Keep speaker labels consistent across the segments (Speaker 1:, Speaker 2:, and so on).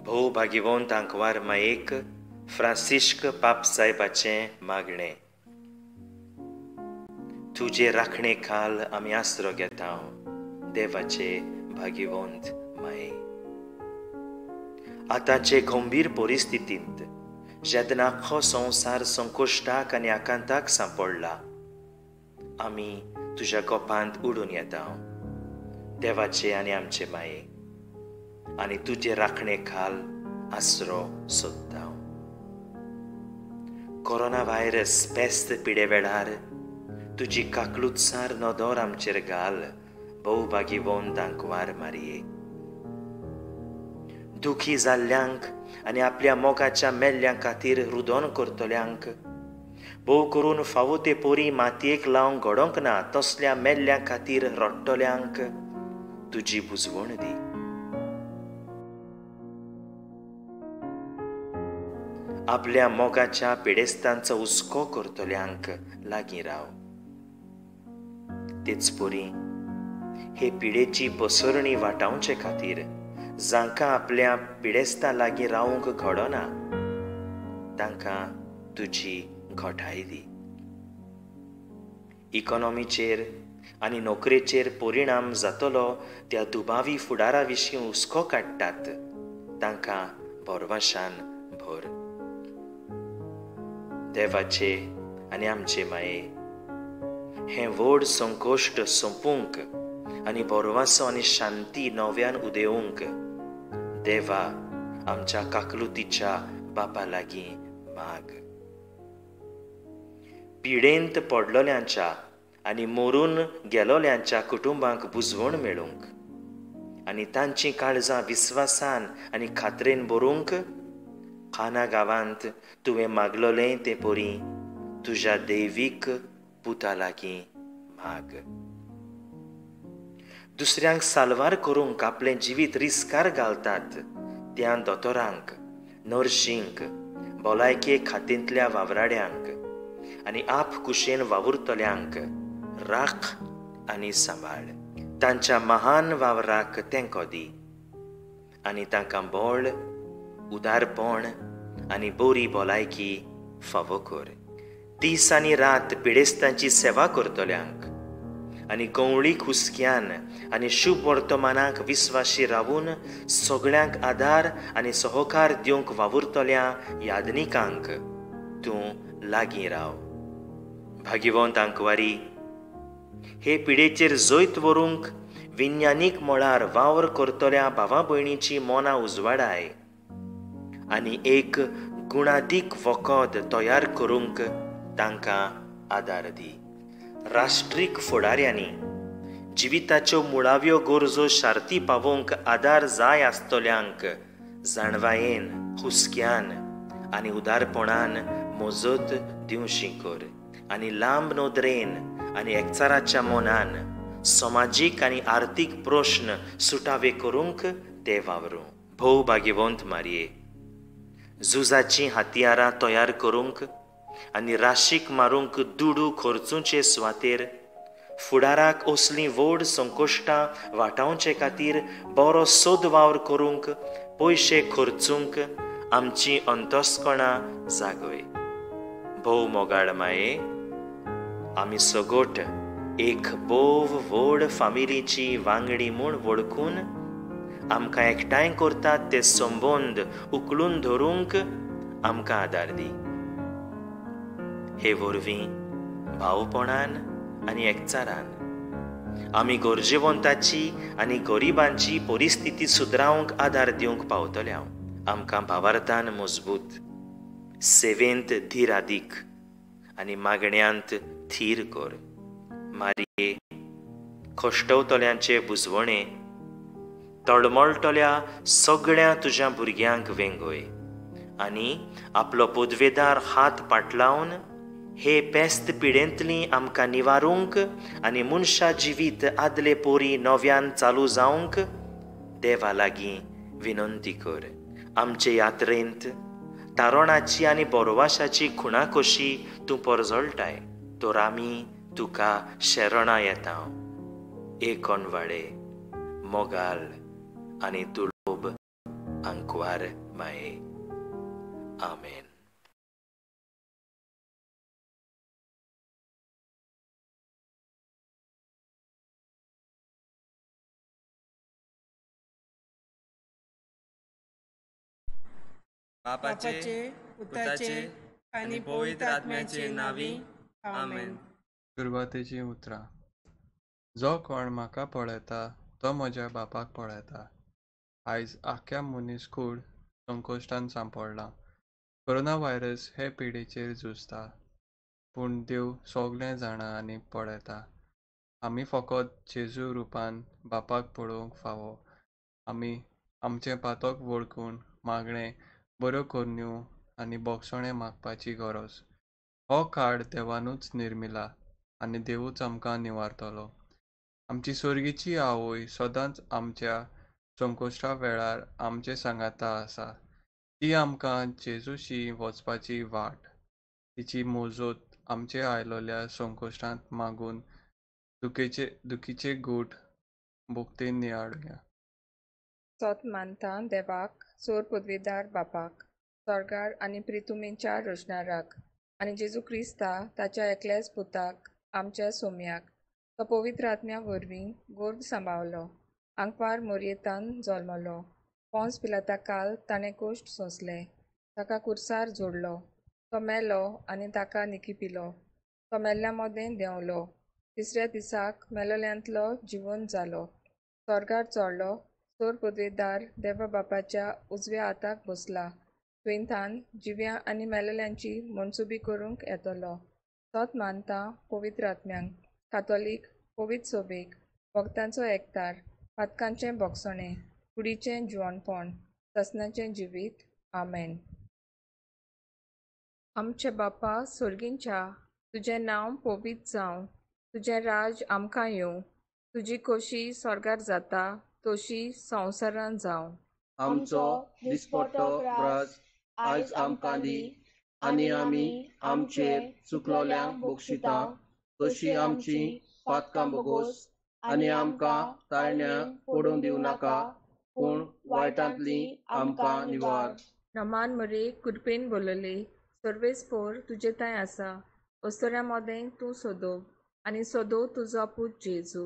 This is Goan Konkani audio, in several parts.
Speaker 1: भोव भागिवंत आंकवार मायेक फ्रांसिश्क पाप साहेबाचें मागणें. तुजे राखणे खाल आमी आसरो घेता, देवाचे भागिवंत माये. आतांचे गंभीर परिस्थितींत जेन्ना आख्खो संवसार संकश्टाक आनी आकांताक सांपडला, आमी तुज्या गोपांत उडून येता, देवाचे आनी आमचे माये, आनी तुजे राखणे खाल आसरो सोदता. कोरोना व्हायरस पेस्त पिडे वेळार तुजी काकलुतसार नदर आमचेर घाल, भोव भागिवंत आंकवार मारये. दुखी जाल्ल्यांक आनी आपल्या मोगाच्या मेल्ल्यां खातीर रुदन करतल्यांक, भोव करून फावो ते पोरी मातयेक लावंक घडोवंक ना तसल्या मेल्ल्यां खातीर रडटल्यांक तुजी बुजवण दी. आपल्या मोगाच्या पिडेस्तांचो हुस्को करतल्यांक लागीं राव. तेच परी हे पिडेची पसरणी वाटावचे खातीर जांकां आपल्या पिडेस्तां लागीं रावंक घडना तांकां तुजी घटाय दी. इकॉनॉमीचेर आनी नोकरेचेर परिणाम जातलो त्या दुबावी फुडारा विशीं हुस्को काडटात तांकां भरवशान भर. देवाचे आनी आमचे माये, हें व्हड संकश्ट सोंपूंक आनी भरवंसो आनी शांती नव्यान उदेवंक देवा आमच्या काकलुतीच्या बापा लागीं माग. पिडेंत पडलोल्यांच्या आनी मरून गेलोल्यांच्या कुटुंबांक बुजवण मेळूंक आनी तांचीं काळजां विस्वासान आनी खात्रेन भरूंक खाना गांवांत तुवें मागलोलें तें परी तुज्या दैवीक पुता लागीं माग. दुसऱ्यांक साल्वार करूंक आपलें जिवीत रिस्कार घालतात त्या दोतोरांक, नर्शींक, भलायके खात्यांतल्या वावराड्यांक आनी आप कुशेन वावुरतल्यांक राख आनी सांबाळ. तांच्या महान वावराक तेंको दी आनी तांकां बळ, उदारपण आनी बरी भलायकी फावो कर. दीस आनी रात पिडेस्तांची सेवा करतल्यांक आनी गंवळीक हुस्क्यान आनी शुभ वर्तमानाक विस्वाशी रावून सगळ्यांक आदार आनी सहकार दिवंक वावुरतल्या यादनिकांक तूं लागीं राव. भागिवंत आंकवारी, हे पिडेचेर जैत व्हरूंक विज्ञानीक मळार वावर करतल्या भावा भयणीची मनां उजवाडाय आनी एक गुणादीक वखद तयार करूंक तांकां आदार दी. राष्ट्रीक फुडाऱ्यांनी जिविताच्यो मुळाव्यो गरजो शार्ती पावोवंक आदार जाय आसतल्यांक जाणवायेन, हुस्क्यान आनी उदारपणान मजत दिवशी कर आनी लांब नदरेन आनी एकचाराच्या मनान समाजीक आनी आर्थीक प्रश्न सुटावे करूंक ते वावरूं. भोव भागिवंत मारये, झुजाचीं हत्यारां तयार करूंक आनी राशीक मारूंक दुडू खर्चुचे सुवातेर फुडाराक असलीं व्हड संकश्टां वाटावचे खातीर बरो सोद वावर करूंक पयशे खर्चूंक आमची अंतस्कणां जागय. भोव मोगाळ माये, आमी सगट एक भोव व्हड फामिलीची वांगडी म्हूण वळखून आमकां एकठांय करतात ते संबंद उखलून धरूंक आमकां आदार दी. हे वरवीं भावपणान आनी एकचारान आमी गरजेवंताची आनी गरिबांची परिस्थिती सुदरावंक आदार दिवंक पावतले. आमकां भावार्थान मजबूत, सेवेंत धीरादीक आनी मागण्यांत थीर कर. मारये, कश्टवतल्यांचे बुजवणे तळमळटल्या सगळ्या तुज्या भुरग्यांक वेंगय आनी आपलो पदवेदार हात पाटलावन हे पेस्त पिडेंतली आमकां निवारूंक आनी मनशा जिवीत आदले पोरी नव्यान चालू जावंक देवा लागीं विनंती कर. आमचे यात्रेंत तारणाची आनी बोरवाशाची खुणा कशी तूं परजळटाय तर आमी तुका शरणां येता. एक अणवाळे मोगाल आनी दुर्लोभ आंकवार माये. आमेन.
Speaker 2: बापाचे, पुताचे आनी पवित्र आत्म्याचे नांवी, आमेन.
Speaker 3: सुरवातेचीं उतरां. जो कोण म्हाका पळयता तो म्हज्या बापाक पळयता. आयज आख्ख्या मनीसकूळ संकश्टान सांपडलां. कोरोना व्हायरस हे पिडेचेर झुजता, पूण देव सगळें जाणा आनी पळयता. आमी फकत जेजू रुपान बापाक पळोवंक फावो. आमी आमचें पातक वळखून मागणें, बऱ्यो करण्यो आनी बोगसणें मागपाची गरज. हो काळ देवानूच निर्मिला आनी देवूच आमकां निवारतलो. आमची सर्गीची आवय सदांच आमच्या संकश्टा वेळार आमचे सांगाता आसा. ती आमकां जेजूशी वचपाची वाट, तिची मोजत आमचे आयलोल्या संकश्टांत मागून दुखीचे गूट भोगतेन नियाळुया.
Speaker 4: सोत मानता देवाक, सोर पदवेदार बापाक, स्वर्गार आनी प्रितुमेच्या रचणाराक, आनी जेजू क्रिस्ता ताच्या एकल्याच पुताक, आमच्या सोम्याक, तो पवित्र आत्म्या वरवीं गोर्भ सांबावलो, आंकवार मोरयेतान जल्मलो, पोंस पिलाता काल ताणें कोश्ट सोंसले, ताका कुर्सार जोडलो, तो मेलो आनी ताका निकिपिलो, तो मेल्ल्या मदें देंवलो, तिसऱ्या दिसाक मेलोल्यांतलो जिवन जालो, स्वर्गार चडलो, सोर पदवेदार देवा बापाच्या उजव्या हाताक बसला, थंयथावन जिव्या आनी मेलेल्यांची मनसुबी करूंक येतलो. तोच मानता पवित्र आत्म्यांक, कातोलीक पवित्र सोबेक, भक्तांचो एकतार, पातकांचें भोगसणें, कुडीचें जिवनपण, ससनाचें जिवीत. आमेन. आमचे बापा सोर्गींच्या, तुजें नांव पवित्र जावं, तुजें राज आमकां येवं, तुजी खोशी स्वर्गार जाता तशी संवसारान जावं.
Speaker 5: आमचो दिसपट्टो ग्रास आयज आमकां दी, आनी आमी आमचेर चुकलोल्यांक बक्षिता तशी आमची पातकां बोगोस, आनी आमकां ताळण्या पडून दिवं नाका, पूण वायटांतली आमकां निवार.
Speaker 4: रमान मरे कृपेन बोलले, सर्वेस्पोर तुजे थंय आसा, अस्तुऱ्यां मदें तूं सोदो आनी सोदो तुजो पूत जेजू.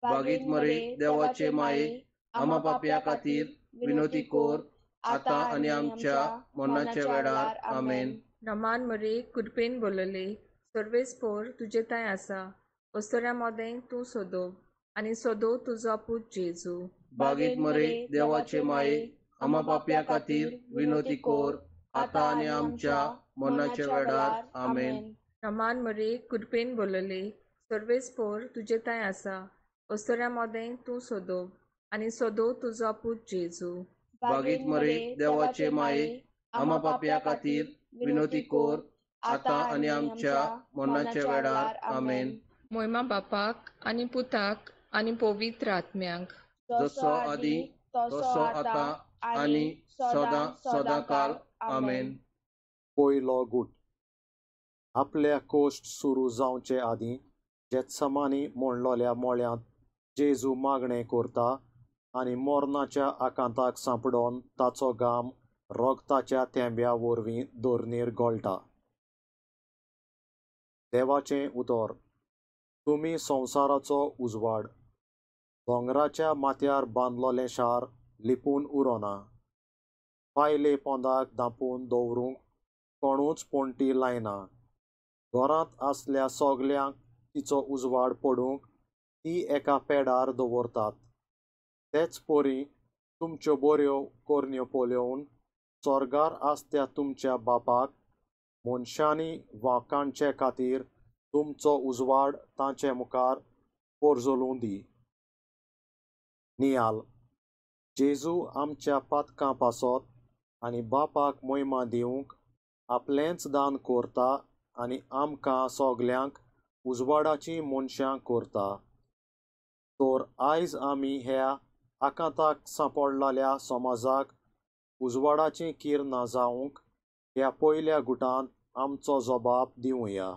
Speaker 5: बागीत मरे देवाचे माये, आमा पापया खातीर विनोती कोर, आतां आनी आमच्या मरणाच्या वेळार. आमेन.
Speaker 4: रमान मरे कृपेन बोलले, सर्वेस्पोर तुजे थंय आसा, अस्तुऱ्यां मदें तूं सोदो आनी सोदो तुजो पूत जेजू.
Speaker 5: बागीत मरे देवाचे माये, आमा पापया खातीर विनोती कोर, आतां आनी आमच्या मरणाच्या वेळार. आमेन.
Speaker 4: रमान मरे कृपेन बोलले, सर्वेस्पोर तुजे थंय आसा, अस्तुऱ्यां मदें तूं सोदो आनी सोदो तुजो पूत जेजू.
Speaker 5: बागीत मरे देवाचे माये, आमा पापया खातीर विनोती कोर, आतां आनी आमच्या मरणाच्या वेळार. आमेन.
Speaker 4: मोयमा बापाक आनी पुताक आनी पवित्र आत्म्याक,
Speaker 5: जसो आदी तसो आतां आनी सदां सदां काल. आमेन.
Speaker 6: पयलो गूट. आपल्या कोश्ट सुरू जावचे आदीं जेत्समानी म्हणलोल्या मोळ्यांत जेजू मागणें करता आनी मरणाच्या आकांताक सांपडोन ताचो घाम रोगताच्या थेंब्या वरवीं धरणीर गळटा. देवाचें उतर. तुमी संवसाराचो उजवाड. दोंगराच्या माथ्यार बांदलोलें शार लिपून उरोना. पायले पोंदाक धांपून दवरूंक कोणूच पणटी लायना. घरांत आसल्या सगल्यांक तिचो उजवाड पडूंक ती एका पेडार दवरतात. तेच परी तुमच्यो बऱ्यो करण्यो पळोवन स्वर्गार आसत्या तुमच्या बापाक मनशांनी वाकाणचे खातीर तुमचो उजवाड तांचे मुखार पोरजोलूं दी. नियाल. जेजू आमच्या पातकां पासत आनी बापाक मोहिमा दिवंक आपलेंच दान करता आनी आमकां सगल्यांक उजवाडाचीं मनशां करता. तर आयज आमी ह्या आकांताक सांपडलेल्या समाजाक उजवाडाचीं किरणां जावंक ह्या पयल्या गुटांत आमचो जबाब दिवया.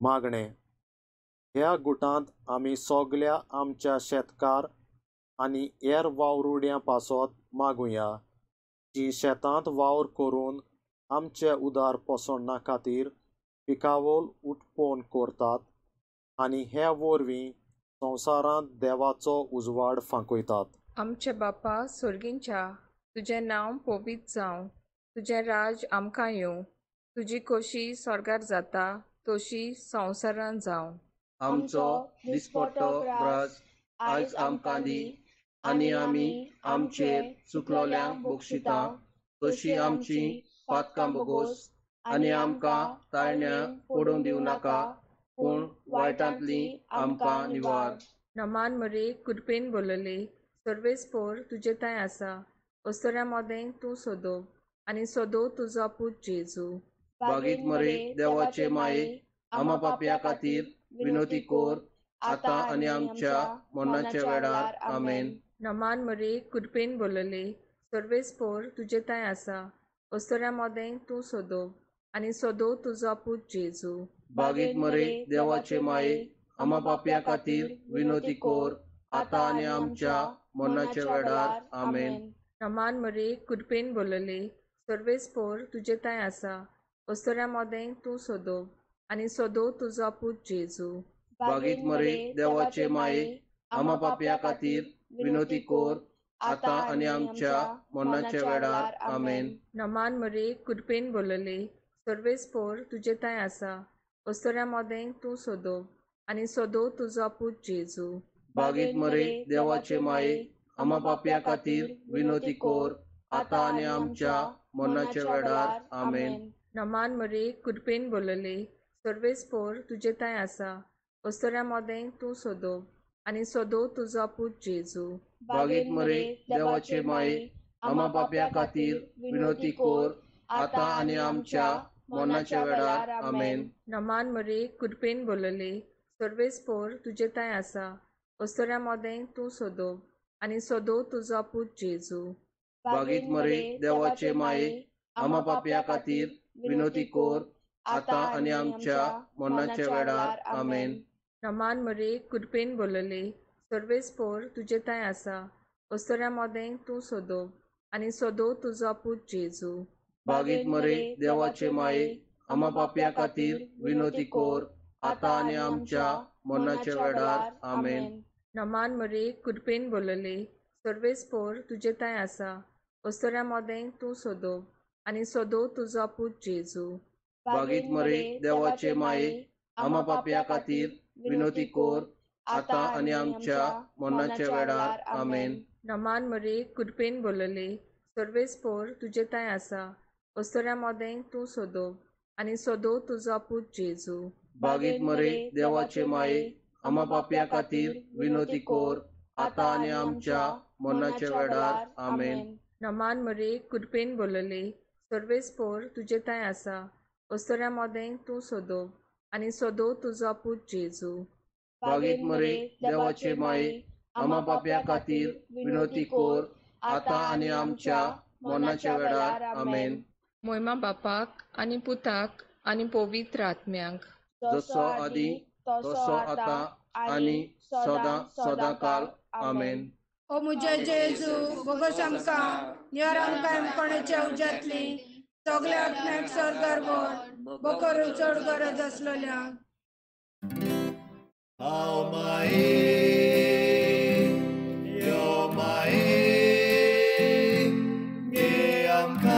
Speaker 6: मागणें. ह्या गुटांत आमी सगल्या आमच्या शेतकार आनी हेर वावरुड्यां पासत मागुया जीं शेतांत वावर करून आमचे उदार पोसणा खातीर पिकावळ उत्पन्न करतात आनी हे वरवीं संवसारांत देवाचो उजवाड फांकयतात.
Speaker 4: आमचे बापा सोर्गींच्या, तुजें नांव पवित्र जावं, तुजें राज आमकां येवं, तुजी खोशी स्वर्गार जाता तशी संवसारांत जावं.
Speaker 5: आमचो दिसपट्टो ग्रास आयज आमकां दी आनी आमी आमचेर चुकलोल्यांक बक्षिता तशी आमची पातकां बोगोस आनी आमकां ताळण्या पडून दिवं नाका पूण वायटांतली आमकां निवार.
Speaker 4: नमान मरे कृपेन बोलले, सर्वेस्पोर तुजे थंय आसा, अस्तुऱ्यां मदें तूं सोदो आनी सोदो तुजो पूत जेजू.
Speaker 5: बागीत मरे देवाचे माये, आमा पापया खातीर विनोती कोर आतां आनी आमच्या मरणाच्या वेळार. आमेन.
Speaker 4: नमान मरे कृपेन बोलले, सर्वेस्पोर तुजे थंय आसा, अस्तुऱ्यां मदें तूं सोदो आनी सोदो तुजो पूत जेजू.
Speaker 5: बागीत मरे देवाचे माये, आमा पापया खातीर विनोती कोर आतां आनी आमच्या मरणाच्या वेळार. आमेन.
Speaker 4: नमान मरे कृपेन बोलले, सर्वेस्पोर तुजे थंय आसा, अस्तुऱ्यां मदें तूं सोदो आनी सोदो तुजो पूत जेजू.
Speaker 5: बागीत मरे देवाचे माये, आमा पापया खातीर विनोती कोर आतां आनी आमच्या मरणाच्या वेळार. आमेन.
Speaker 4: नमान मरे कृपेन बोलले, सर्वेस्पोर तुजे थंय आसा, अस्तुऱ्यां मदें तूं सोदो आनी सोदो तुजो पूत जेजू.
Speaker 5: बागीत मरे देवाचे माये, आमा पापया खातीर विनोती कोर आतां आनी आमच्या मरणाच्या वेळार. आमेन.
Speaker 4: नमान मरे कृपेन बोलले, सर्वेस्पोर तुजे थंय आसा, अस्तुऱ्यां मदें तूं सोदो आनी सोदो तुजो पूत जेजू.
Speaker 5: बागीत मरे देवाचे माये, आमा पापया खातीर विनोती कोर आतां आनी आमच्या मरणाच्या वेळार. आमेन.
Speaker 4: नमान मरे कृपेन बोलले, सर्वेस्पोर तुजे थंय आसा, अस्तुऱ्यां मदें तूं सोदो आनी सोदो तुजो पूत जेजू.
Speaker 5: बागीत मरे देवाचे माये, आमा पापया खातीर विनोती कोर आतां आनी आमच्या मरणाच्या वेळार. आमेन.
Speaker 4: नमान मरे कृपेन बोलले, सर्वेस्पोर तुजे थंय आसा, अस्तुऱ्यां मदें तूं सोदो आनी सोदो तुजो पूत जेजू.
Speaker 5: बागीत मरे देवाचे माये, आमा पापया खातीर विनोती कोर आतां आनी आमच्या मरणाच्या वेळार. आमेन.
Speaker 4: नमान मरे कृपेन बोलले, सर्वेस्पोर तुजे थंय आसा, अस्तुऱ्यां मदें तूं सोदो आनी सोदो तुजो पूत जेजू.
Speaker 5: बागीत मरे देवाचे माये, आमा पापया खातीर विनोती कोर आतां आनी आमच्या मरणाच्या वेळार. आमेन.
Speaker 4: नमान मरे कृपेन बोलले, सर्वेस्पोर तुजे थंय आसा, अस्तुऱ्यां मदें तूं सोदो आनी सोदो तुजो पूत जेजू.
Speaker 5: बागीत मरे देवाचे माये, आमा पापया खातीर विनोती कोर आतां आनी आमच्या मरणाच्या वेळार. आमेन.
Speaker 4: नमान मरे कृपेन बोलले, सर्वेस्पोर तुजे थंय आसा, अस्तुऱ्यां मदें तूं सोदो आनी सोदो तुजो पूत जेजू.
Speaker 5: बागीत मरे देवाचे माये, आमा पापया खातीर विनोती कोर आतां आनी आमच्या मरणाच्या वेळार. आमेन.
Speaker 4: मोयमा बापाक आनी पुताक आनी पवित्र आत्म्याक,
Speaker 5: जसो आदी तसो आतां आनी सदां सदां काल. आमेन.
Speaker 2: ओ म्हज्या जेजू, बोगस आमकां निवार आमकां कोणाच्या उज्यांतली सगल्या आत्म्याक स्वर्गार व्हर, बोकरून चड गरज आसलेल्या.
Speaker 7: हांव माये यो माये घे आमकां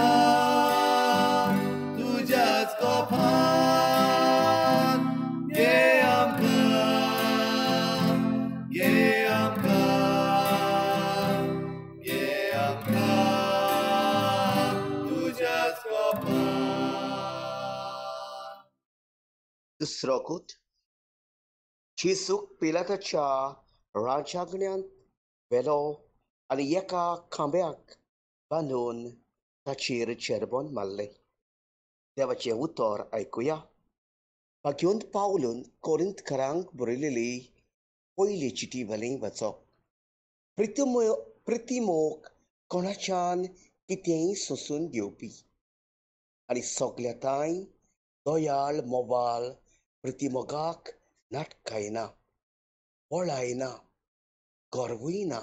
Speaker 7: तुज्याच कोपान, घे आमकां, घे आमकां, घे आमकां तुज्याच कोपान.
Speaker 8: दुसरो कूट जेजूक पिलाताच्या राजागण्यांत व्हेलो आनी एका खांब्याक बांदून ताचेर चेरबोन मारलें. देवाचें उतर आयकुया. भाग्योंत पावलून कोरिंतकारांक बरयलेली पयली चिटी वेली वाचप. प्रितिमोक कोणाच्यान कितेंय सोंसून घेवपी आनी सगल्या तांय दयाळ मोबाल प्रितिमोगाक नाटकायना, पळायना, गर्वूय ना.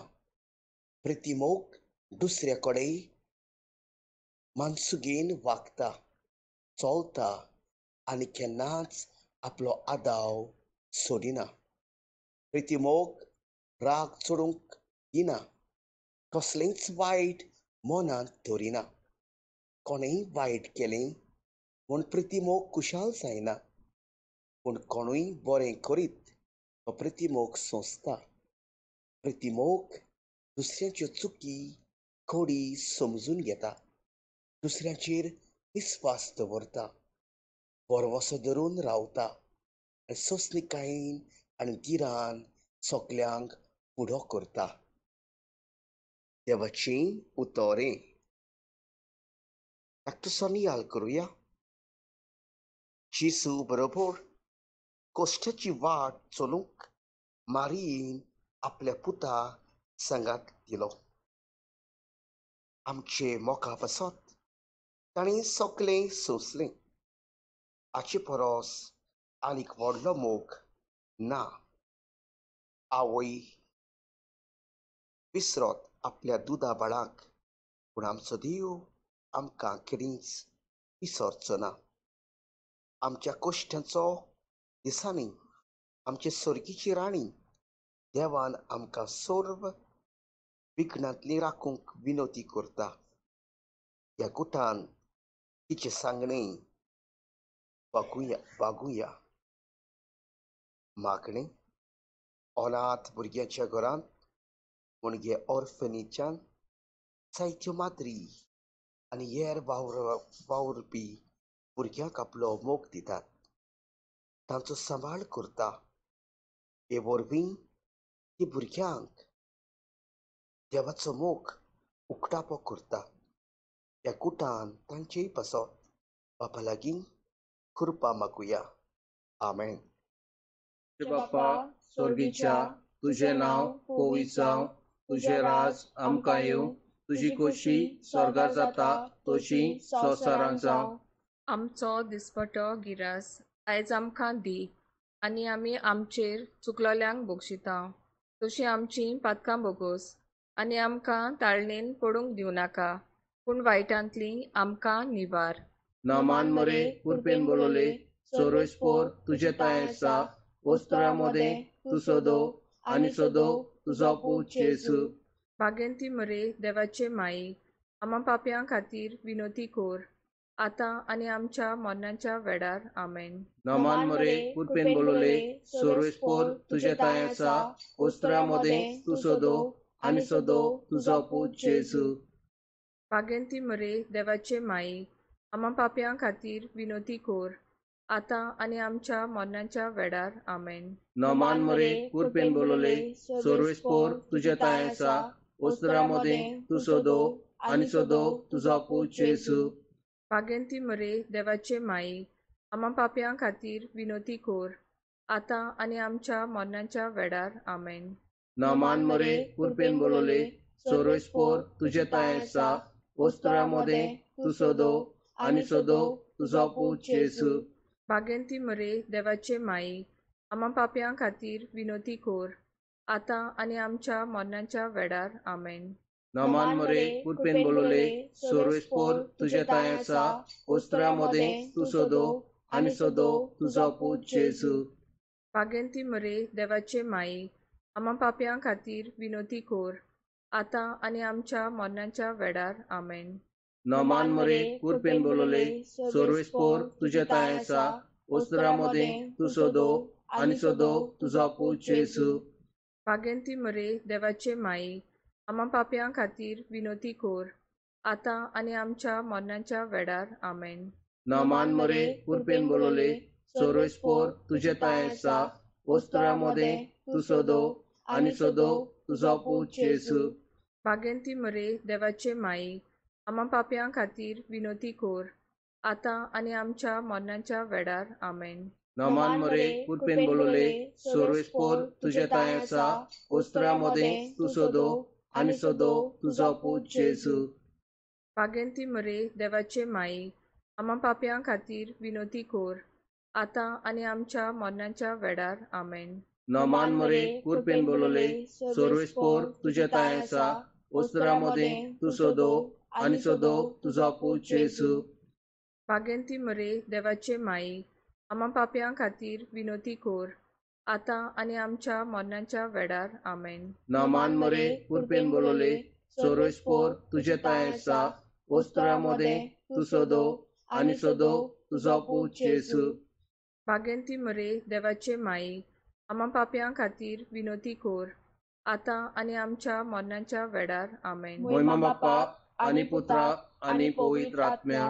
Speaker 8: प्रितीमोग दुसऱ्या कडेन मानसुगेन वागता, चलता आनी केन्नाच आपलो आदाव सोडिना. प्रितीमोग राग चडूंक दिना, कसलेंच वायट मनांत धरिना. कोणेंय वायट केलें म्हूण प्रितीमोग खुशाल जायना, पूण कोणूय बरें करीत तो प्रितीमोग सोंसता. प्रितीमोग दुसऱ्यांच्यो चुकी खोडी समजून घेता, दुसऱ्यांचेर विस्वास दवरता, भरवसो धरून रावता आनी सोंसणीकायेन आनी धिरान सगल्यांक फुडो करता. देवाचें उतरें. धाकटुसो नियाळ करुया. जेजू बरोबर कश्टाची वाट चलूंक मारियेन आपल्या पुता सांगात दिलो. आमचे मोगा पासत ताणें सगलें सोंसलें. हाचे परस आनीक व्हडलो मोग ना. आवय विसरत आपल्या दुदा बाळाक, पूण आमचो देव आमकां केन्नाच विसरचो ना. आमच्या कश्टांचो दिसांनी आमचे सर्गीची राणी देवान आमकां सर्व विघ्नांतली राखूंक विनवती करता. ह्या गुटान तिचें सांगणें बागुया बागुया. मागणें अनाथ भुरग्यांच्या घरांत म्हणजे ऑर्फनीच्यान जायत्यो माद्री आनी हेर वावुरपी भुरग्यांक आपलो मोग दितात, तांचो सांबाळ करता. हे वरवीं ती भुरग्यांक देवाचो मोग उक्तापो करता. ह्या गुटान तांचेय पासत बापा लागीं कृपा मागुया. आमेन.
Speaker 5: बाप्पा स्वर्गीच्या, तुजें नांव पवित्र जावं, तुजें राज आमकां येवं, तुजी खोशी स्वर्गार जाता तशी संवसारांत जावं.
Speaker 4: आमचो दिसपटो गिरास आयज आमकां दी आनी आमी आमचेर चुकलोल्यांक बक्षिता तशी आमची पातकां बोगोस आनी आमकां ताळणेन पडूंक दिवं नाका, पूण वायटांतली आमकां निवार.
Speaker 5: नामान मरे कृपेन बोलवले, सर्वेस्पोर तुजे ताय आसा, वस्त्रा मदें तूं सदो आनी सदो तुजो पूत जेजू.
Speaker 4: भाग्यंती मरे देवाचे माई, आमा पापयां खातीर विनोती कोर, आतां आनी आमच्या मरणाच्या वेळार. आमेन.
Speaker 5: नामान मरे कृपेन बोलवले, सर्वेस्पोर तुजे ताय आसा, वस्त्रा मदें तूं सदो आनी सदो तुजो पूत जेजू.
Speaker 4: भाग्यंती मरे देवाचे माई, आमा पापयां खातीर विनोती कोर, आतां आनी आमच्या मरणाच्या वेळार. आमेन.
Speaker 5: नामान मरे कृपेन बोलवले, सर्वेस्पोर तुजे ताय आसा, वस्त्रा मदें तूं सदो आनी सदो तुजो पूत जेजू.
Speaker 4: भाग्यंती मरे देवाचे माई, आमा पापयां खातीर विनोती कोर, आतां आनी आमच्या मरणाच्या वेळार. आमेन.
Speaker 5: नामान मरे कृपेन बोलवले, सर्वेस्पोर तुजे ताय आसा, वस्त्रा मदें तूं सदो आनी सदो तुजो पूत जेजू.
Speaker 4: भाग्यंती मरे देवाचे माई, आमा पापयां खातीर विनोती कोर, आतां आनी आमच्या मरणाच्या वेळार. आमेन.
Speaker 5: नामान मरे कृपेन बोलवले, सर्वेस्पोर तुजे ताय आसा, वस्त्रा मदें तूं सदो आनी सदो तुजो पूत जेजू.
Speaker 4: भाग्यंती मरे देवाचे माई, आमा पापयां खातीर विनोती कोर, आतां आनी आमच्या मरणाच्या वेळार. आमेन.
Speaker 5: नामान मरे कृपेन बोलवले, सर्वेस्पोर तुजे ताय आसा, वस्त्रा मदें तूं सदो आनी सदो तुजो पूत जेजू.
Speaker 4: भाग्यंती मरे देवाचे माई, आमा पापयां खातीर विनोती कोर, आतां आनी आमच्या मरणाच्या वेळार. आमेन.
Speaker 5: नामान मरे कृपेन बोलवले, सर्वेस्पोर तुजे ताय आसा, वस्त्रा मदें तूं सदो आनी सदो तुजो पूत जेजू.
Speaker 4: भाग्यंती मरे देवाचे माई, आमा पापयां खातीर विनोती कोर, आतां आनी आमच्या मरणाच्या वेळार. आमेन.
Speaker 5: नामान मरे कृपेन बोलवले, सर्वेस्पोर तुजे ताय आसा, वस्त्रा मदें तूं सदो आनी सदो तुजो पूत जेजू.
Speaker 4: भाग्यंती मरे देवाचे माई, आमा पापयां खातीर विनोती कोर, आतां आनी आमच्या मरणाच्या वेळार. आमेन.
Speaker 5: नामान मरे कृपेन बोलवले, सर्वेस्पोर तुजे ताय आसा, ओस्तरा मदें तूं सोदो आनी सोदो तुजो पूत जेजू.
Speaker 4: भाग्यंती मरे देवाचे माई, आमा पापयां खातीर विनोती कोर, आतां आनी आमच्या मरणाच्या वेळार. आमेन.
Speaker 5: नमान मरे कृपेन बोलवले, सोरोस्पोर तुजे तांय आसा, ओस्तरा मदें तूं सोदो आनी सोदो तुजो पूत जेजू.
Speaker 4: भाग्यंती मरे देवाचे माई, आमा पापयां खातीर विनोती कोर, आतां आनी आमच्या मरणाच्या वेळार. आमेन.
Speaker 5: मोहिमा बाप्पा आनी पुत्रा आनी पवित्र आत्म्या,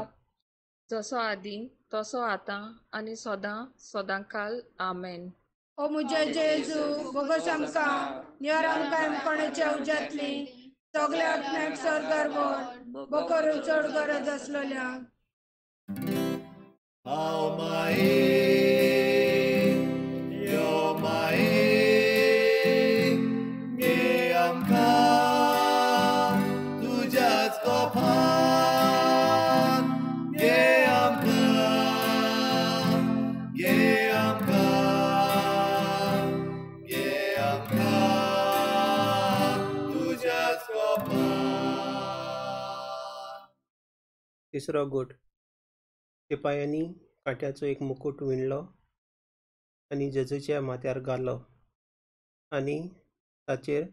Speaker 4: जसो आदी तसो आतां आनी सदां सदांकाल. आमेन.
Speaker 2: ओ मुझे जेजू, बोगस आमकां निवार आमकां कोणाच्या उज्यांतली सगल्या आत्म्याक स्वर्गार व्हर, बोकरू चड गरज आसलेल्या.
Speaker 7: हांव माये यो माये, घे आमकां तुज्याच कोपान, घे आमकां, घे आमकां, घे आमकां तुज्याच कोपान.
Speaker 9: तिसरो गूट. शिपायांनी कांट्याचो एक मुकूट विणलो आनी जेजूच्या माथ्यार घालो आनी ताचेर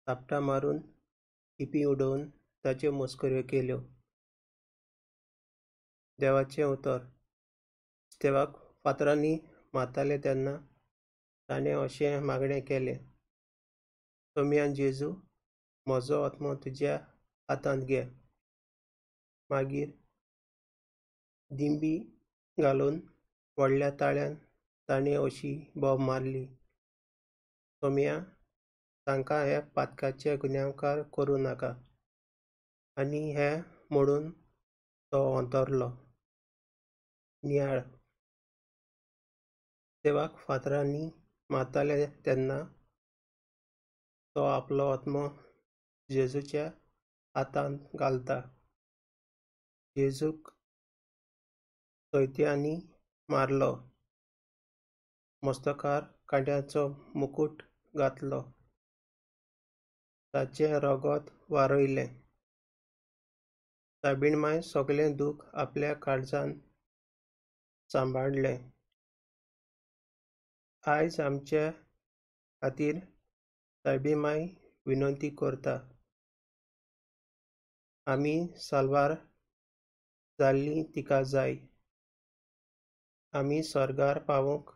Speaker 9: थापटां मारून थिपी उडोवन ताच्यो मस्कऱ्यो केल्यो. देवाचें उतर. देवाक फातरांनी मारताले तेन्ना ताणें अशें मागणें केलें, सोम्यान जेजू, म्हजो आत्मो तुज्या हातांत घे. मागीर दिंबी घालून व्हडल्या ताळ्यान ताणें अशी बोब मारली, सोम्या, तांकां हे पातकाचे गुन्यांवकार करूं नाका. आनी हें म्हणून तो अंतरलो. नियाळ. देवाक फातरांनी मारताले तेन्ना तो आपलो आत्मो जेजूच्या हातांत घालता. जेजूक सोयत्यांनी मारलो, मस्तकार कांट्याचो मुकूट घातलो, ताचें रगत वारयलें. सायबीण माय सगळें दूख आपल्या काळजान सांबाळ्ळें. आयज आमचे खातीर सायबीण माय विनंती करता. आमी साल्वार जाल्लीं तिका जाय. आमी स्वर्गार पावूंक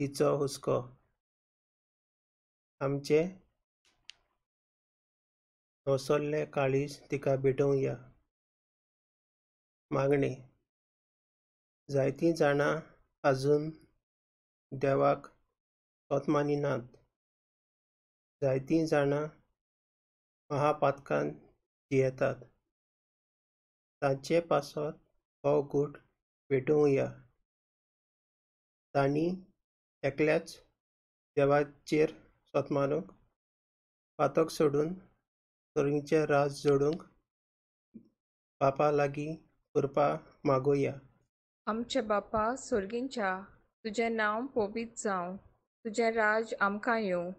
Speaker 9: तिचो हुस्को. आमचें नवसल्लें काळीज तिका भेटोवया. मागणें. जायतीं जाणां आजून देवाक सोत मानिनात. जायतीं जाणां महापातकान जियेतात. तांचे पासत हो गूट पेटोवया. तांणी एकल्याच देवाचेर सोत मानूंक, पातक सोडून सोर्गीचें राज जोडूंक बापा लागीं कृपा मागोया.
Speaker 4: आमचे बापा सोर्गींच्या, तुजें नांव पवित्र जावं, तुजें राज आमकां येवं,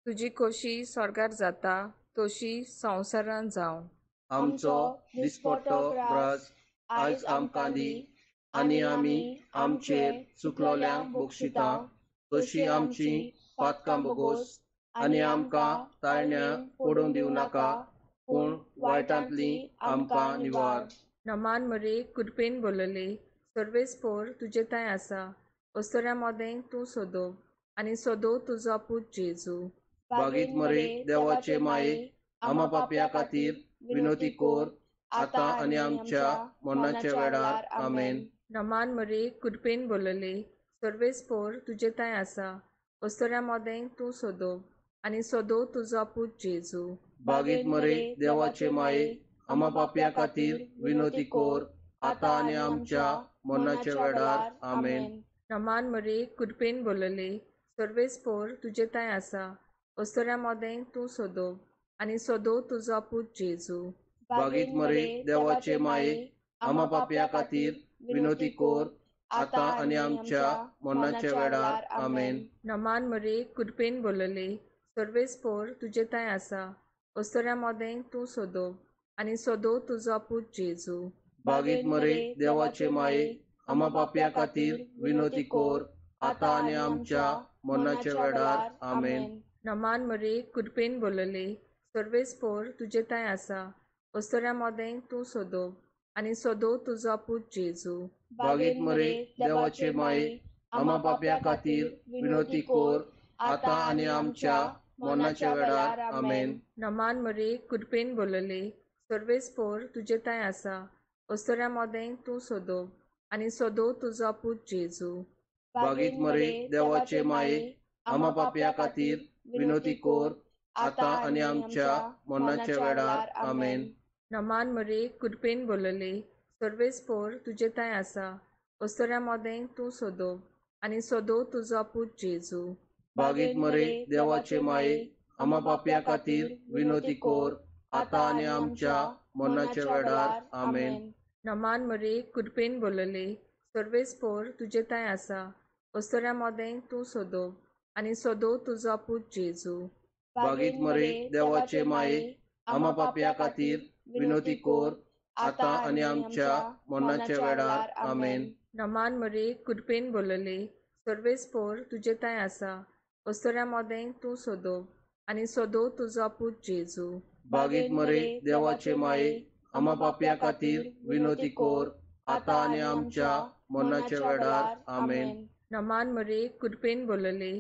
Speaker 4: तुजी खोशी स्वर्गार जाता तशी संवसारान जावं.
Speaker 5: आमचो दिसपट्टो ग्रास आयज आमकां दी, आनी आमी आमचेर चुकलोल्यांक बक्षिता तशी आमची पातकां बोगोस, आनी आमकां ताळण्या पडूंक दिवं नाका, पूण वायटांतली आमकां निवार.
Speaker 4: नमान मरे कृपेन बोलले, सर्वेस्पोर तुजे थंय आसा, अस्तुऱ्यां मदें तूं सोदो आनी सोदो तुजो पूत जेजू.
Speaker 5: बागीत मरे देवाचे माये, आमा पापया खातीर विनोती कोर, आतां आनी आमच्या मरणाच्या वेळार. आमेन.
Speaker 4: नमान मरे कृपेन बोलले, सर्वेस्पोर तुजे थंय आसा, अस्तुऱ्यां मदें तूं सोदो आनी सोदो तुजो पूत जेजू.
Speaker 5: बागीत मरे देवाचे माये, आमा पापया खातीर विनोती कोर, आतां आनी आमच्या मरणाच्या वेळार. आमेन.
Speaker 4: नमान मरे कृपेन बोलले, सर्वेस्पोर तुजे थंय आसा, अस्तुऱ्यां मदें तूं सोदो आनी सोदो तुजो पूत जेजू.
Speaker 5: बागीत मरे देवाचे माये, आमा पापया खातीर विनोती कोर, आतां आनी आमच्या मरणाच्या वेळार. आमेन.
Speaker 4: नमान मरे कृपेन बोलले, सर्वेस्पोर तुजे थंय आसा, अस्तुऱ्यां मदें तूं सोदो आनी सोदो तुजो पूत जेजू.
Speaker 5: बागीत मरे देवाचे माये, आमा पापया खातीर विनोती कोर, आतां आनी आमच्या मरणाच्या वेळार. आमेन.
Speaker 4: नमान मरे, कृपेन बोलले, सर्वेस्पोर तुजे तांय आसा, अस्तुऱ्यां मदें तूं सोदो आनी सोदो तुजो पूत जेजू.
Speaker 5: बागीत मरे देवाचे माये, आमा पापया खातीर विनोती कोर, आतां आनी आमच्या मरणाच्या वेळार. आमेन.
Speaker 4: नमान मरे, कृपेन बोलले, सर्वेस्पोर तुजे तांय आसा, अस्तुऱ्यां मदें तूं सोदो आनी सोदो तुजो पूत जेजू.
Speaker 5: बागीत मरे देवाचे माये, आमा पापया खातीर विनोती कोर, आतां आनी आमच्या मरणाच्या वेळार. आमेन.
Speaker 4: नमान मरे, कृपेन बोलले, सर्वेस्पोर तुजे तांय आसा, अस्तुऱ्यां मदें तूं सोदो आनी सोदो तुजो पूत जेजू.
Speaker 5: बागीत मरे देवाचे माये, आमा पापया खातीर विनोती कोर, आतां आनी आमच्या मरणाच्या वेळार. आमेन.
Speaker 4: नमान मरे, कृपेन बोलले, सर्वेस्पोर तुजे तांय आसा, अस्तुऱ्यां मदें तूं सोदो आनी सोदो तुजो पूत जेजू.
Speaker 5: बागीत मरे देवाचे माये, आमा पापया खातीर विनोती कोर, आतां आनी आमच्या मरणाच्या वेळार. आमेन.
Speaker 4: नमान मरे, कृपेन बोलले, सर्वेस्पोर तुजे तांय आसा, अस्तुऱ्यां मदें तूं सोदो आनी सोदो तुजो पूत जेजू.
Speaker 5: बागीत मरे देवाचे माये, आमा पापया खातीर विनोती कोर, आतां आनी आमच्या मरणाच्या वेळार. आमेन.
Speaker 4: नमान मरे, कृपेन बोलले,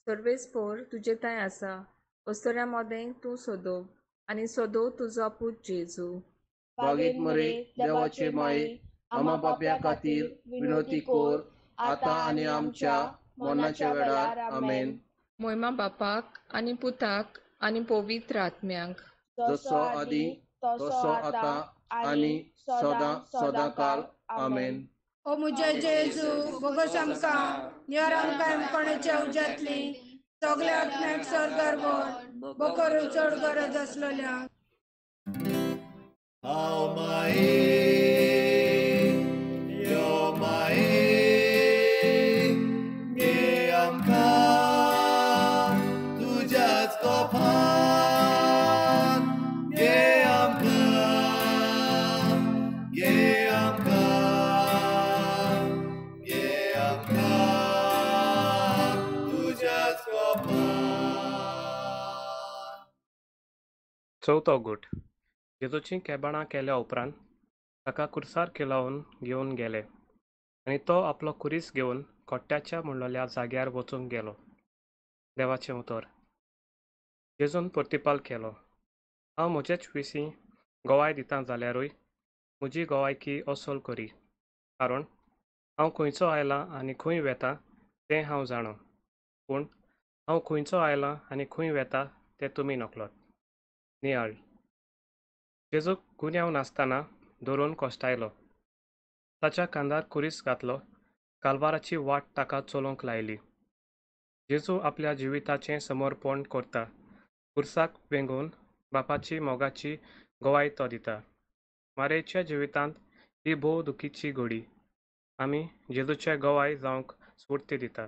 Speaker 4: सर्वेस्पोर तुजे तांय आसा, अस्तुऱ्यां मदें तूं सोदो आनी सोदो तुजो पूत जेजू.
Speaker 5: बागीत मरे देवाचे माये, आमा पापया खातीर विनोती कोर, आतां आनी आमच्या मरणाच्या वेळार. आमेन.
Speaker 4: मोयमा बापाक आनी पुताक आनी पवित्र आत्म्याक,
Speaker 5: जसो आदी तसो आतां आनी सदां सदां काल. आमेन.
Speaker 2: ओ म्हजे जेजू, बोगस आमकां निवार, आमकां कोणाच्या उज्यांतली सगल्या आत्म्याक सर्गार व्हर, बोकरू चड गरज आसलेल्या.
Speaker 7: हांव माये, यो माये, घे आमकां तुज्याच कोपान, घे आमकां, घे आमकां, घे आमकां तुज्याच कोपान.
Speaker 10: चवथो गूट. जेजूचीं केबाणां केल्या उपरांत ताका कुर्सार किलावन घेवन गेले आनी तो आपलो कुरीस घेवन कोट्ट्याच्या म्हणलेल्या जाग्यार वचूंक गेलो. देवाचें उतर. जेजून प्रतिपाल केलो, हांव म्हजेच विशीं गोवाय दिता जाल्यारूय म्हजी गोवायकी असल करी, कारण हांव खंयचो आयलां आनी खंय वेता तें हांव जाणा, पूण हांव खंयचो आयलां आनी खंय वेता तें तुमी नकळत. नियाळ. जेजूक गुन्यांव नासतना धरून कोश्टायलो, ताच्या खांदार कुरीस घातलो, कालवाराची वाट ताका चलोवंक लायली. जेजू आपल्या जिविताचें समर्पण करता, कुर्साक वेंगोवन बापाची मोगाची गवाय तो दिता. मारयेच्या जिवितांत ही भोव दुखीची घडी आमी जेजूचे गवाय जावंक स्फूर्ती दिता.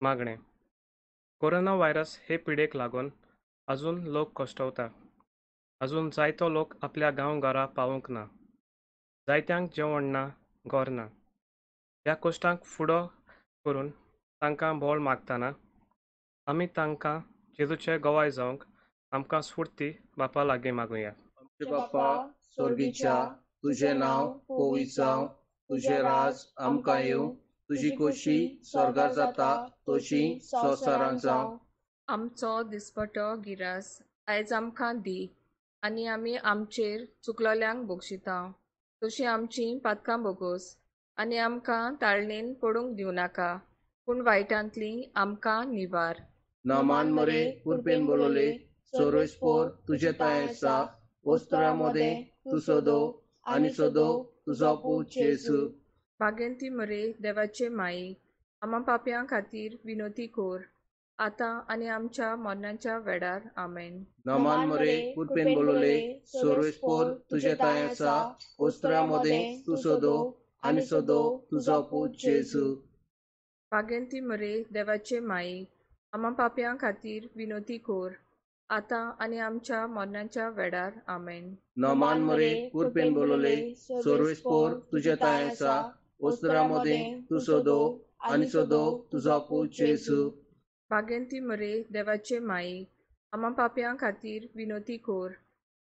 Speaker 10: मागणें. कोरोना व्हायरस हे पिडेक लागून अजून लोक कश्टवता. अजून जायतो लोक आपल्या गांव घरा पावूंक ना. जायत्यांक जेवण ना, घर ना. ह्या कश्टांक फुडो करून तांकां बोळ मागतना आमी तांकां जेजूचे गवाय जावंक आमकां स्फूर्ती बापा लागीं मागुया.
Speaker 5: आमचे बापा स्वर्गीच्या, तुजें नांव पवित्र जावं, तुजें राज आमकां येवं, तुजी खोशी स्वर्गार जाता तशी संवसारांत जावं.
Speaker 4: आमचो दिसपटो गिरास आयज आमकां दी, आनी आमी आमचेर चुकलोल्यांक बक्षिता, तशी आमचीं पातकां बोगोस, आनी आमकां ताळणेन पडूंक दिवं नाका, पूण वायटांतली आमकां निवार.
Speaker 5: नामान मरे कुरपेन बोलवले, सर्वेस्पोर तुजें तांय आसा, वस्त्रां मदें तूं सोदो आनी सोदो तुजो पूत जेजू.
Speaker 4: बागेंती मरे देवाचे माई, आमा पापयां खातीर विनोती कोर, आतां आनी आमच्या मरणाच्या वेळार. आमेन.
Speaker 5: नामान मरे कुरपेन बोलवले, सर्वेस्पोर तुजें तांय आसा, वस्त्रां मदें तूं सोदो आनी सोदो तुजो पूत जेजू.
Speaker 4: बागेंती मरे देवाचे माई, आमा पापयां खातीर विनोती कोर, आतां आनी आमच्या मरणाच्या वेळार. आमेन.
Speaker 5: नमान मरे कृपेन बोलले सर्वेस्पोर तुजे ताय आसा, ओस्तरा मदें तूं सोदो आनी सोदो तुजो पूत जेजू.
Speaker 4: भाग्यंती मरे देवाचे माई, आमा पापयां खातीर विनोती कोर,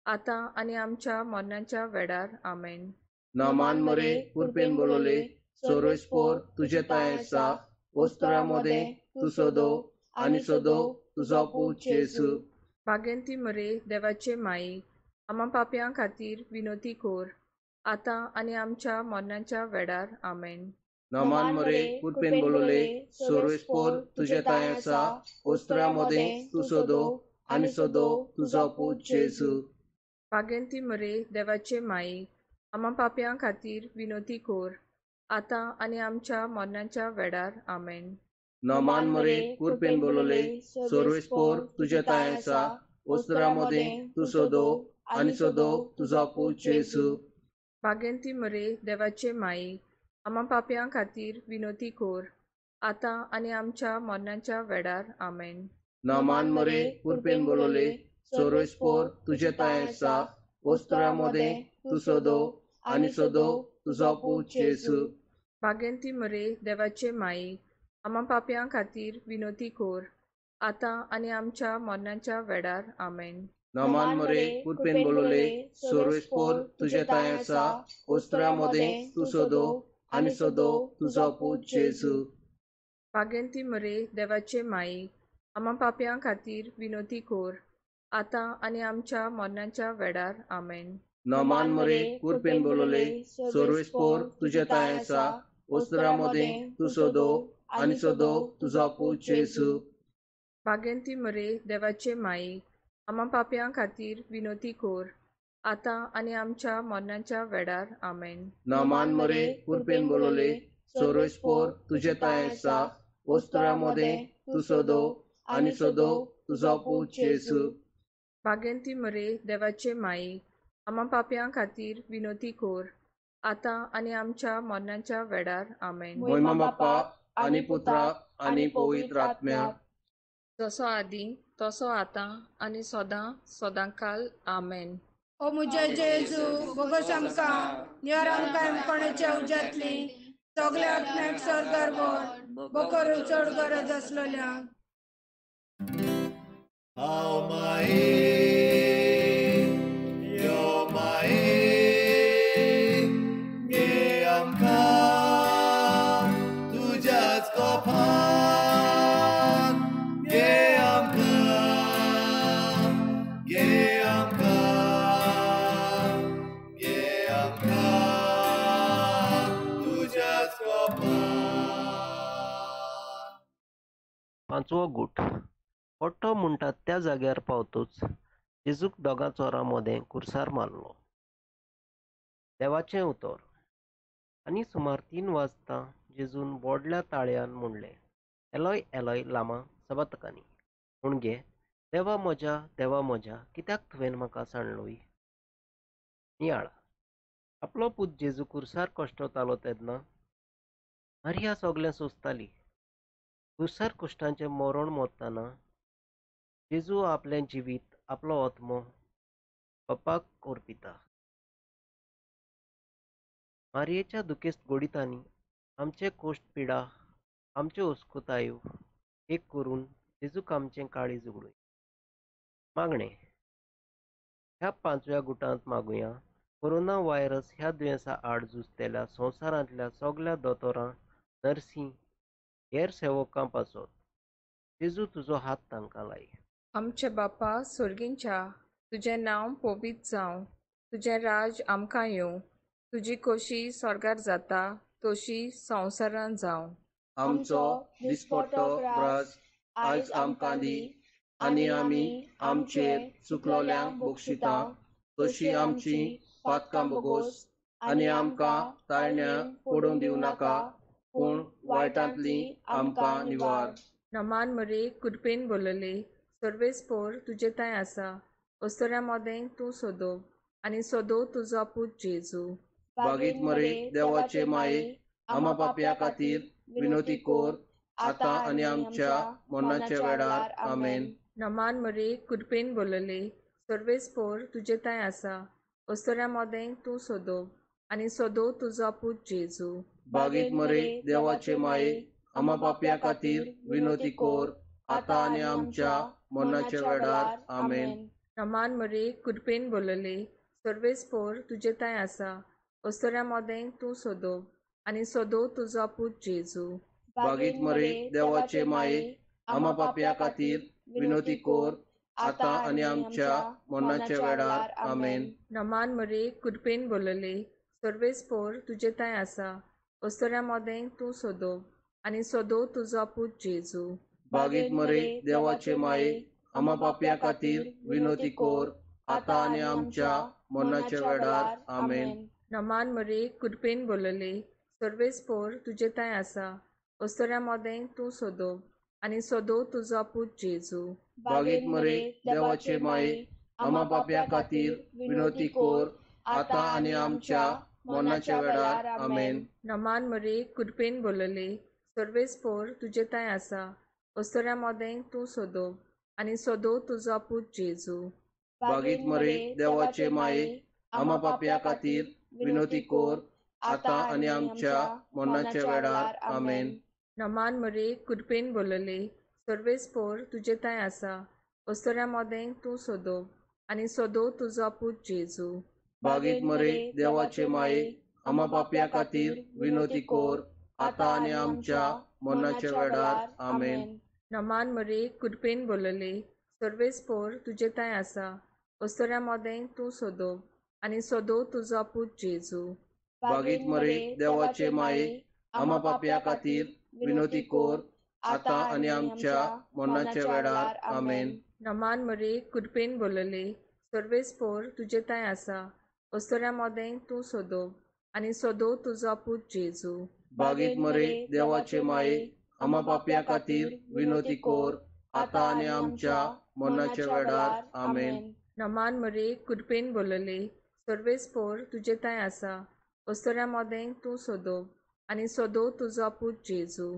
Speaker 4: आतां आनी आमच्या मरणाच्या वेळार. आमेन.
Speaker 5: नमान मरे कृपेन बोलले सर्वेस्पोर तुजे ताय आसा, ओस्तरा मदें तूं सोदो आनी सोदो तुजो पूत जेजू.
Speaker 4: भाग्यंती मरे देवाचे माई, आमा पापयां खातीर विनोती कोर, आतां आनी आमच्या मरणाच्या वेळार. आमेन.
Speaker 5: नमान मरे कृपेन बोलले सर्वेस्पोर तुजे ताय आसा, ओस्तरा मदें तूं सोदो आनी सोदो तुजो पूत जेजू.
Speaker 4: भाग्यंती मरे देवाचे माई, आमा पापयां खातीर विनोती कोर, आतां आनी आमच्या मरणाच्या वेळार. आमेन.
Speaker 5: नमान मरे कृपेन बोलले सर्वेस्पोर तुजे ताय आसा, ओस्तरा मदें तूं सोदो आनी सोदो तुजो पूत जेजू.
Speaker 4: भाग्यंती मरे देवाचे माई, आमा पापयां खातीर विनोती कोर, आतां आनी आमच्या मरणाच्या वेळार. आमेन.
Speaker 5: नमान मरे कृपेन बोलले सर्वेस्पोर तुजे ताय आसा, ओस्तरा मदें तूं सोदो आनी सोदो तुजो पूत जेजू.
Speaker 4: भाग्यंती मरे देवाचे माई, आमा पापयां खातीर विनोती कोर, आतां आनी आमच्या मरणाच्या वेळार. आमेन.
Speaker 5: नमान मरे कृपेन बोलले सर्वेस्पोर तुजे ताय आसा, ओस्तरा मदें तूं सोदो आनी सोदो तुजो पूत जेजू.
Speaker 4: भाग्यंती मरे देवाचे माई, आमा पापयां खातीर विनोती कोर, आतां आनी आमच्या मरणाच्या वेळार. आमेन.
Speaker 5: नमान मरे कृपेन बोलले सर्वेस्पोर तुजे ताय आसा, ओस्तरा मदें तूं सोदो आनी सोदो तुजो पूत जेजू.
Speaker 4: भाग्यंती मरे देवाचे माई, आमा पापयां खातीर विनोती कोर, आतां आनी आमच्या मरणाच्या वेळार. आमेन.
Speaker 5: नमान मरे कृपेन बोलले सर्वेस्पोर तुजे ताय आसा, ओस्तरा मदें तूं सोदो आनी सोदो तुजो पूत जेजू.
Speaker 4: भाग्यंती मरे देवाचे माई, आमा पापयां खातीर विनोती कोर, आतां आनी आमच्या मरणाच्या वेळार. आमेन.
Speaker 5: मोहिमा बाप्पा आनी पुत्रा आनी पवित्र आत्म्या,
Speaker 4: जसो आदी तसो आतां आनी सदां सदांकाल. आमेन.
Speaker 2: ओ मुझे जेजू बोगस आमकां निवार, आमकां कोणाच्या उज्यांतली सगल्या आत्म्याक स्वर्गार व्हर, बोकर चड गरज आसलेल्या.
Speaker 7: हांव माये यो माये घे आमकां तुज्याच कोपान, घे आमकां, घे आमकां, घे आमकां तुज्याच कोपान.
Speaker 11: पांचवो गूट. पट्टो म्हणटात त्या जाग्यार पावतूच जेजूक दोगां चोरां मदें कुर्सार मारलो. देवाचें उतर. आनी सुमार 3 वाजता जेजून व्हडल्या ताळ्यान म्हणलें, एलोय एलोय लामा सबतकानी, म्हणजे देवा म्हज्या देवा म्हज्या कित्याक तुवें म्हाका सांडलोय. नियाळ. आपलो पूत जेजू कुर्सार कश्टतालो तेन्ना मारिया सगलें सोंसताली. कुर्सार कुश्टांचें मरण मरतना जेजू आपलें जिवीत आपलो आत्मो बापाक अर्पिता. मारयेच्या दुखेस्त गोडितांनी आमचे कोश्ट पिडा आमच्यो अस्कुतायो एक करून जेजूक आमचें काळीज उगडूं. मागणें. ह्या पांचव्या गुटांत मागुया कोरोना व्हायरस ह्या दुयेंसा आड झुजतल्या संवसारांतल्या सगल्या दोतोरां, नर्सी, हेर सेवकां पासत जेजू तुजो हात तांकां लाय.
Speaker 4: आमचे बापा सोर्गींच्या, तुजें नांव पवित्र जावं, तुजें राज आमकां येवं, तुजी खोशी स्वर्गार जाता तशी संवसारांत जावं.
Speaker 5: आमचो दिसपट्टो ग्रास आयज आमकां दी, आनी आमी आमचेर चुकलोल्यांक बक्षिता तशी आमची पातकां बोगोस, आनी आमकां ताळण्या पडून दिवं नाका, पूण वायटांतली आमकां निवार.
Speaker 4: नमान मरे कृपेन बोलले, सर्वेस्पोर तुजे थंय आसा, अस्तुऱ्यां मदें तूं सोदो आनी सोदो तुजो पूत जेजू.
Speaker 5: बागीत मरे देवाचे माये, आमा पापया खातीर विनोती कोर, आतां आनी आमच्या मरणाच्या वेळार. आमेन.
Speaker 4: नमान मरे कृपेन बोलले, सर्वेस्पोर तुजे तांय आसा, अस्तोऱ्या मोदें तूं सोदो आनी सोदो तुजो पूत जेजू.
Speaker 5: बागीत मरे देवाचे माये, आमा पापया खातीर विनोती कोर, आतां आनी आमच्या मरणाच्या वेळार. आमेन.
Speaker 4: नमान मरे कृपेन बोलले, सर्वेस्पोर तुजे तांय आसा, अस्तोऱ्या मोदें तूं सोदो आनी सोदो तुजो पूत जेजू.
Speaker 5: बागीत मरे देवाचे माये, आमा पापया खातीर विनोती कोर, आतां आनी आमच्या मरणाच्या वेळार. आमेन.
Speaker 4: नमान मरे कृपेन बोलले, सर्वेस्पोर तुजे तांय आसा, अस्तोऱ्या मोदें तूं सोदो आनी सोदो तुजो पूत जेजू.
Speaker 5: बागीत मरे देवाचे माये, आमा पापया खातीर विनोती कोर, आतां आनी आमच्या मरणाच्या वेळार. आमेन.
Speaker 4: नमान मरे कृपेन बोलले, सर्वेस्पोर तुजे तांय आसा, अस्तोऱ्या मोदें तूं सोदो आनी सोदो तुजो पूत जेजू.
Speaker 5: बागीत मरे देवाचे माये, आमा पापया खातीर विनोती कोर, आतां आनी आमच्या मरणाच्या वेळार. आमेन.
Speaker 4: नमान मरे कृपेन बोलले, सर्वेस्पोर तुजे तांय आसा, अस्तोऱ्या मोदें तूं सोदो आनी सोदो तुजो पूत जेजू.
Speaker 5: बागीत मरे देवाचे माये, आमा पापया खातीर विनोती कोर, आतां आनी आमच्या मरणाच्या वेळार. आमेन.
Speaker 4: नमान मरे कृपेन बोलले, सर्वेस्पोर तुजे तांय आसा, अस्तोऱ्या मोदें तूं सोदो आनी सोदो तुजो पूत जेजू.
Speaker 5: बागीत मरे देवाचे माये, आमा पापया खातीर विनोती कोर, आतां आनी आमच्या मरणाच्या वेळार. आमेन.
Speaker 4: नमान मरे कृपेन बोलले, सर्वेस्पोर तुजे तांय आसा, अस्तोऱ्या मोदें तूं सोदो आनी सोदो तुजो पूत जेजू.
Speaker 5: बागीत मरे देवाचे माये, आमा पापया खातीर विनोती कोर, आतां आनी आमच्या मरणाच्या वेळार. आमेन.
Speaker 4: नमान मरे कृपेन बोलले, सर्वेस्पोर तुजे तांय आसा, अस्तोऱ्या मोदें तूं सोदो आनी सोदो तुजो पूत जेजू.
Speaker 5: बागीत मरे देवाचे माये, आमा पापया खातीर विनोती कोर, आतां आनी आमच्या मरणाच्या वेळार. आमेन.
Speaker 4: नमान मरे कृपेन बोलले, सर्वेस्पोर तुजे तांय आसा, अस्तोऱ्या मोदें तूं सोदो आनी सोदो तुजो पूत जेजू.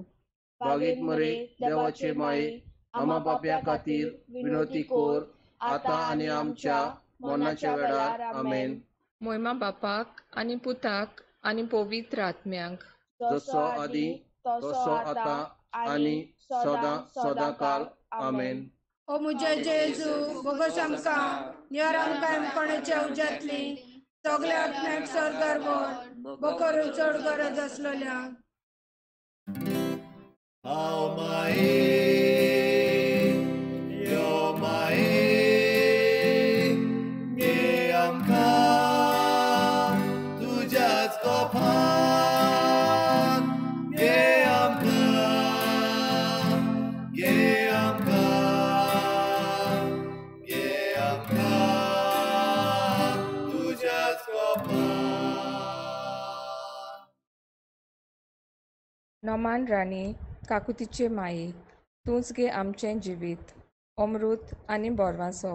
Speaker 5: बागीत मरे देवाचे माये, आमा पापया खातीर विनोती कोर, आतां आनी आमच्या मरणाच्या वेळार. आमेन.
Speaker 4: मोयमा बापाक आनी पुताक आनी पवित्र आत्म्याक,
Speaker 5: जसो आदी तसो आतां आनी सदां सदां काल. आमेन.
Speaker 2: ओ मुझे जेजू, बोगस आमकां निवार आमकां कोणाच्या उज्यांतली, सगल्या आत्म्याक सर्गार व्हर, बोकरू चड गरज आसलेल्या.
Speaker 7: हांव माये, यो माये, घे आमकां तुज्याच कोपान, घे आमकां, घे आमकां, घे आमकां तुज्याच कोपान.
Speaker 4: नमान राणी, काकुतीचे माये, तूंच गे आमचें जिवीत, अमृत आनी बोरवासो.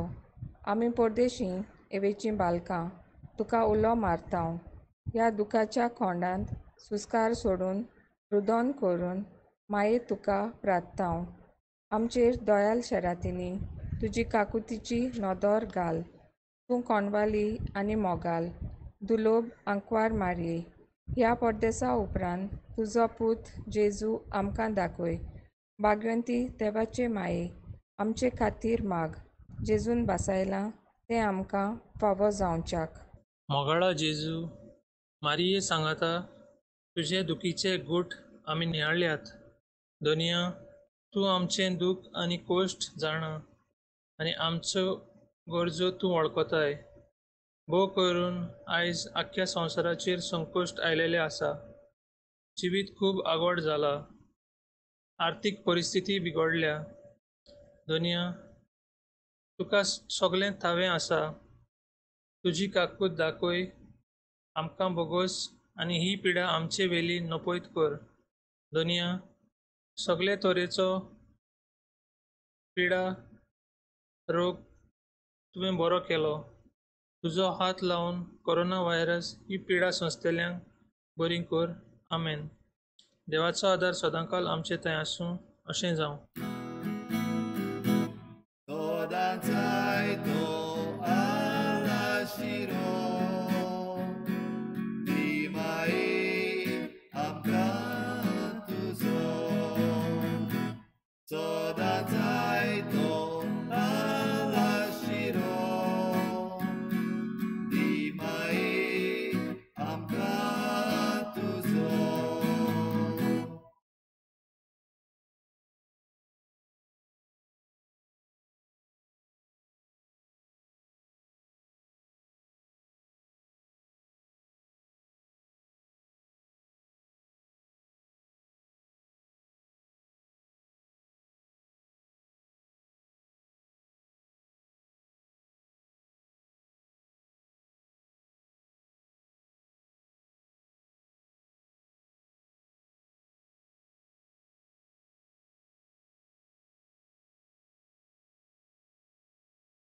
Speaker 4: आमी परदेशी एवेचीं बालकां, तुका उलो मारतांव. ह्या दुखाच्या खोंडांत सुस्कार सोडून रुदोन करून माये तुका प्रार्थतांव. आमचेर दयाल शेरातिनी तुजी काकुतीची नदर घाल. तूं कोणवाली आनी मोगाल दुलोब आंकवार मारये. ह्या परदेसा उपरांत तुजो पूत जेजू आमकां दाखय. भाग्यवंती देवाचे माये, आमचे खातीर माग, जेजून बासायलां तें आमकां फावो जावच्याक.
Speaker 12: मोगाळा जेजू, मारिये सांगाता तुजे दुखीचे गूट आमी नियाळ्यात. दोनया, तूं आमचें दूख आनी कोश्ट जाणा आनी आमच्यो गरजो तूं वळखताय. भोव करून आयज आख्ख्या संवसाराचेर संकश्ट आयलेलें आसा. जिवीत खूब आगवड जाला, आर्थीक परिस्थिती बिगडल्या. दोनया, तुका सगळें थावें आसा. तुजी काकूत दाखय आमकां बोगोस आनी ही पिडा आमचे वेली नपयत कर. दोनया, सगळे तरेचो पिडा रोग तुवें बरो केलो. तुजो हात लावन कोरोना व्हायरस ही पिडा सोंसतल्यांक बरी कर. आमेन. देवाचो आदार सदांकाल आमचे थंय आसूं, अशें जावं.